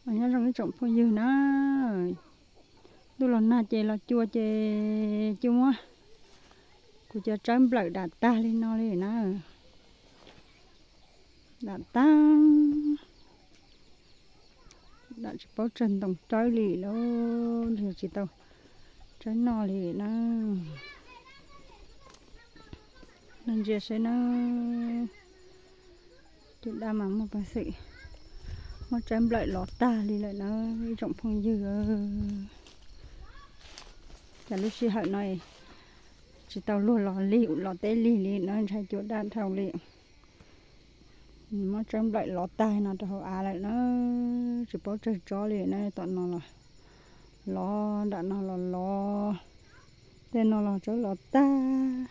Nyob zoo ib tsoom phooj ywg na, ntuj los nag ces los cua ces cua muab kuv cov tsawb nplawm dam tag li no li na. Dam tag, dam tsis paub tsawg ntoo tsawb li lauj, tsis tau tsawb noj li na. Ntsia saib na, cua daj mas muaj peev xwm muab tsawb nplawm los tag li lawm na ib tsoom phooj ywg. Cas lub sij hawm no tsis tau luag los lig los teb lig li na, ntshai cua daj dhau li. Muab tsawb nplawm los tag no rau hauv av lawm na, tsis paub tsawg tsob li na, tom no los lov, nram no los lov, tej no los tsawb los tag.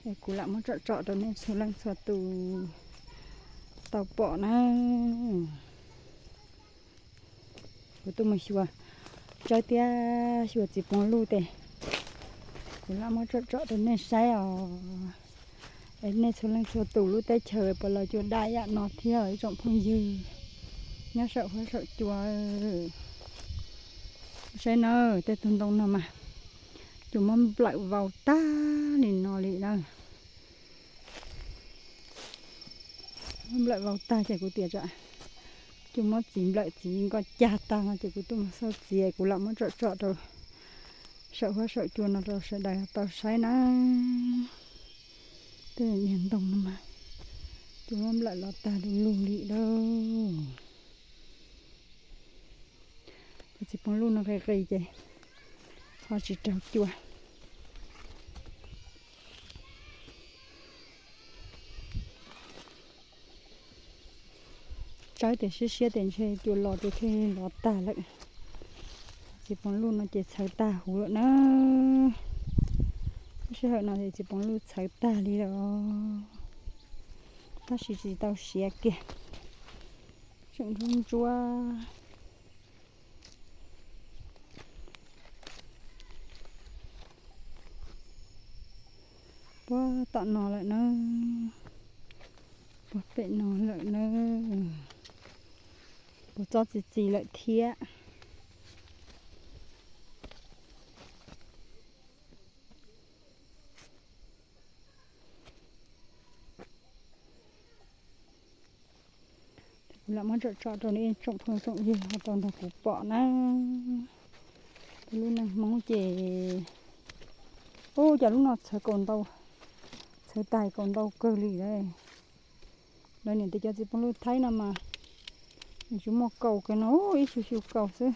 Es kuv lam muab tsom tsom rau nej txhua leej txhua tus tau pom na. Kuv tuaj mus xyuas tsawb thiab xyuas txiv poos luj tes, kuv lam muab tsom tsom rau nej saib os. Es nej txhua leej txhua tus lub teb chaws puas los cua daj ib yam no thiab ib tsoom phooj ywg nyob saum huab saum cua? Saib na, tej tug ntoo no mas cua muab nplawm vau tag li no li na. Muab nplawm vau tag ces kuv tias tsam cua muab txiv nplawm txiv nkoj cag tag no ces kuv tuaj mus xauj txiv, kuv lam muab tsom tsom rau saum huab saum cua no rau sawv daws tau saib na. Tej niag ntoo no mas cua muab nplawm los tag du lug li lauj. Cov txiv poos luj no qis qis ces ho tsis raug cua. Tsawb tes siab siab tes ntshe cua los tes thiaj li los tag lawm. Txiv poos luj no ces txhawv tag huv lawm na. Lub sij hawm no ces txiv poos luj txhawv tag li lawm os, tab sis tsis tau siav kiag, tseem ntsuab ntsuab. Puag tom no lawm na, puag pem no lawm na, puag tsob txi txiv lawm thiab. Kuv lam muab tsom tsom rau nej tsoom phooj tsoom ywg ho tau nrog kuv pom na. Peb lub neej Hmoob ces, ub, cas lub no txhawv kaus ntau, txhawv tag kaus ntau kawg li lawm. Lawv niam tais cov txiv poos luj Thaib no mas nws tsis muaj kaus kiag no, ib xyu xyu kaus xwb.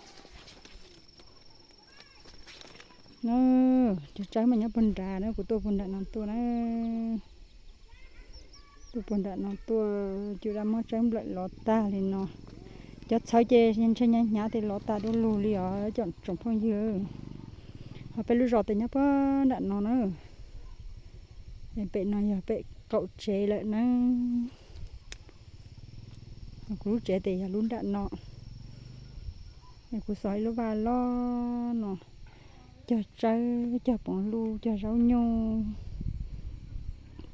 Cov tsawb mas nyob puag nrad na, kuv tuaj puag nram no tuaj na. Tuaj puag nram no tuaj, cua daj muab tsawb nplawm lov tag li no. Cov txhawv ces ntshe hnyav hnyav tes lov tag du lug li os cov tsoom phooj ywg. Ho peb lub zos tes nyob puag nram no na. Pem no yog pem qaum tsev lawm na. Kuv lub tsev tes yog lub nram no. Kuv xov ib lub vaj loj no, cog tsawb, cog poos luj, cog zaub nyuj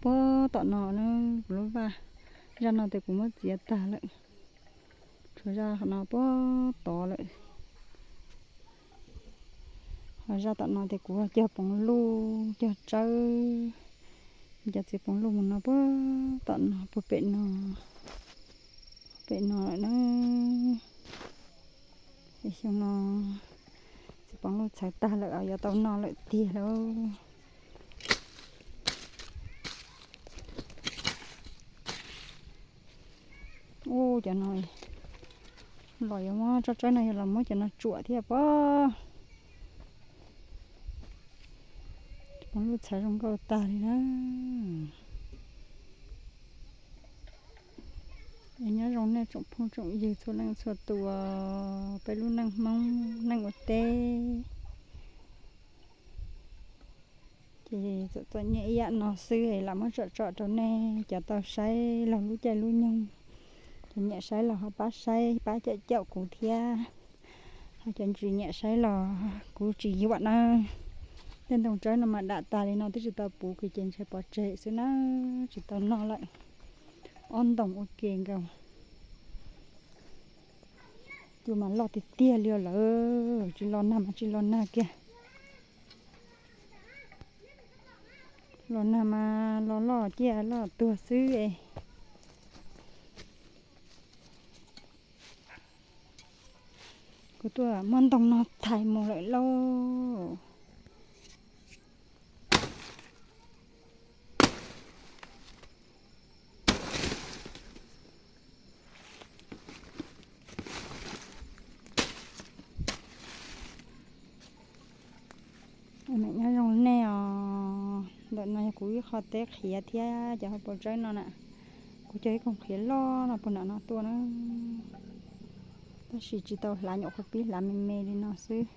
puag tom no na. Kuv lub vaj, zaj no tes kuv muab txiav tag lawm, tshuav zaj no puag tod lawm. Ho zaj tom no tes kuv cog poos luj, cog tsawb, cov txiv poos luj mus no puag tom no, puag pem no, pem no lawm na. Xyoo no txiv poos luj txhawv tag lawm, yuav tau noj lawm tiag lauj. Ub, cov no los yuav muab tsob tsawb no yuav los muab cov no tsuam thiab pob. Poos luj txhawv zoo nkauj tag li na. Nyob zoo nej tsoom phooj tsoom ywg txhua leej txhua tus, peb lub neej Hmoob neej ua teb ces txom txom nyem ib yam no xwb es lam muab tsom tsom rau nej cov tau saib laug lub caij lub nyoog. Cov nyiam saib los ho pab saib pab caum caum kuv thiab. Ho cov tsis nyiam saib los kuv tsis yuam na. Tej ntoo tsawb no mas dam tas li no twb tsis tau puv kiag ces ntshe pov tseg xwb na, tsis tau noj lawm. Ob ntoo ua ke nkaus. Cua mas loj tiag tiag li os lawm, tsis los nag mas tsis los nag kiag. Los nag mas los loj ciaj loj tuag xwb es. Kuv tuaj muab ntoo no thaiv mus lawm lauj. Nyob zoo nej os, ntawm no yog kuv ib qho teb qhiav thiab cov hauv paus tsawb no na. Kuv cog ib koog qhiav loj no puag nram no tuaj na, tab sis tsis tau hlav, nyuam qhuav pib hlav me me li no xwb.